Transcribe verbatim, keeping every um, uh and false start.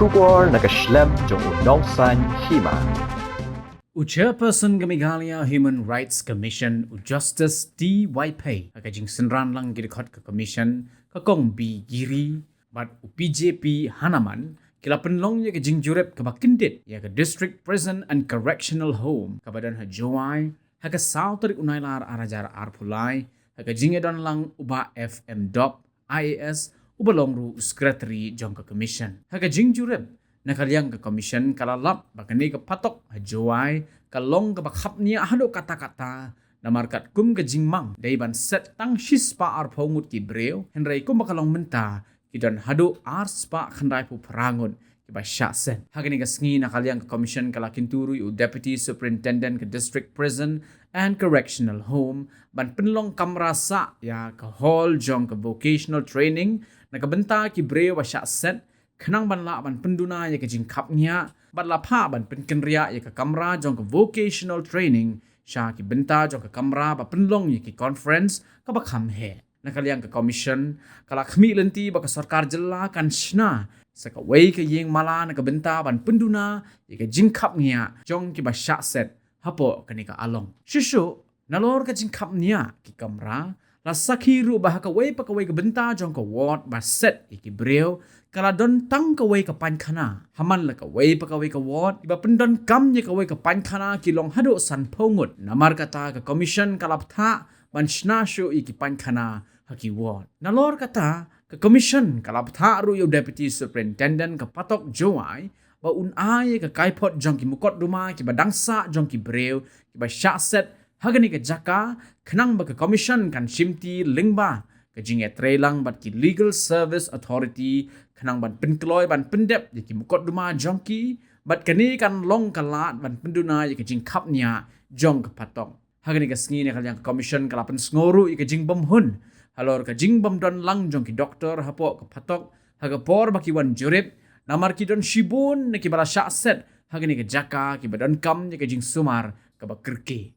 Khubor na ka shlem jong u Nongsaiñ Hima. U Chairperson ka Meghalaya Human Rights Commission, u Justice T Y Phei, ha ka jingsynran lang ki dkhot ka Commission, ka Kong B Giri bad u P J P Hanuman, ki la pynlong ïa ka jingjurip kaba kyndit ïa ka District Prison and Correctional Home kaba don ha Jowai, ha ka saw tarik u Nailar ar hajar arphew lai, ha ka jingïadon lang u Bah F M Dop, I A S, uba long ruh u Secretary jong ka Commission. Ha ka jingjurip, na ka liang ka Commission ka la lap ba kane ka phatok ha Jowai ka long kaba khapngiah haduh katta katta, namar katkum ka jingmang dei ban set tang shispah arphew ngut ki briew, hynrei kumba ka long mynta ki don haduh arspah khyndaiphew phra ngut kiba shah set. Ha kane ka sngi, na ka liang ka Commission ka la kyntu ruh ïa u Deputy Superintendent ka District Prison and Correctional Home ban pynlong kamra sah ïa ka hall jong ka vocational training na ka bynta ki briew ba shah set, khnang ban lah ban pynduna ïa ka jingkhapngiah, bad la phah ban pynkynriah ïa ka kamra jong ka vocational training sha ki bynta jong ka kamra ba pynlong ïa ki conference kaba kham heh. Na ka liang ka Commission ka la khmih lynti ba ka sorkar jylla kan shna sa kawei ka ïing mala na ka bynta ban pynduna ïa ka jingkhapngiah jong kiba shah set hapoh kane ka along. Shuh shuh, nalor ka jingkhapngiah ki kamra, la sakhi ruh ba ha kawei pa kawei ka bynta jong ka ward ba set ïa ki briew, ka la don tang kawei ka painkhana. Ha man la kawei pa kawei ka ward, kiba pyndonkam ïa kawei ka painkhana ki long haduh sanphew ngut. Namar kata ka Commission ka la bthah ban shna shuh ïa ki painkhana ha ki ward. Nalor kata, ka Commission ka la bthah ruh ïa u Deputy Superintendent ka phatok Jowai ba un ai ïa ka kaiphod jong ki mukotduma kiba dang sah jong ki briew kiba shah set ha kane ka jaka, khnang ba ka Commission kan shimti lyngba ka jingïatreilang bad ki Legal Service Authority, khnang ban pynkloi ban pyndep ïa ki mukotduma jong ki, bad kane kan long ka lad ban pynduna ïa ka jingkhapngiah jong ka phatok. Ha kane ka sngi, na ka liang ka Commission ka la pynsngew ruh ïa ka jingbymhun halor ka jingbymdon lang jong ki doktor hapoh ka phatok ha ka por ba ki wan jurip, namar ki don shibun na kiba la shah set ha kane ka jaka kiba donkam ïa ka jingsumar kaba kyrkieh.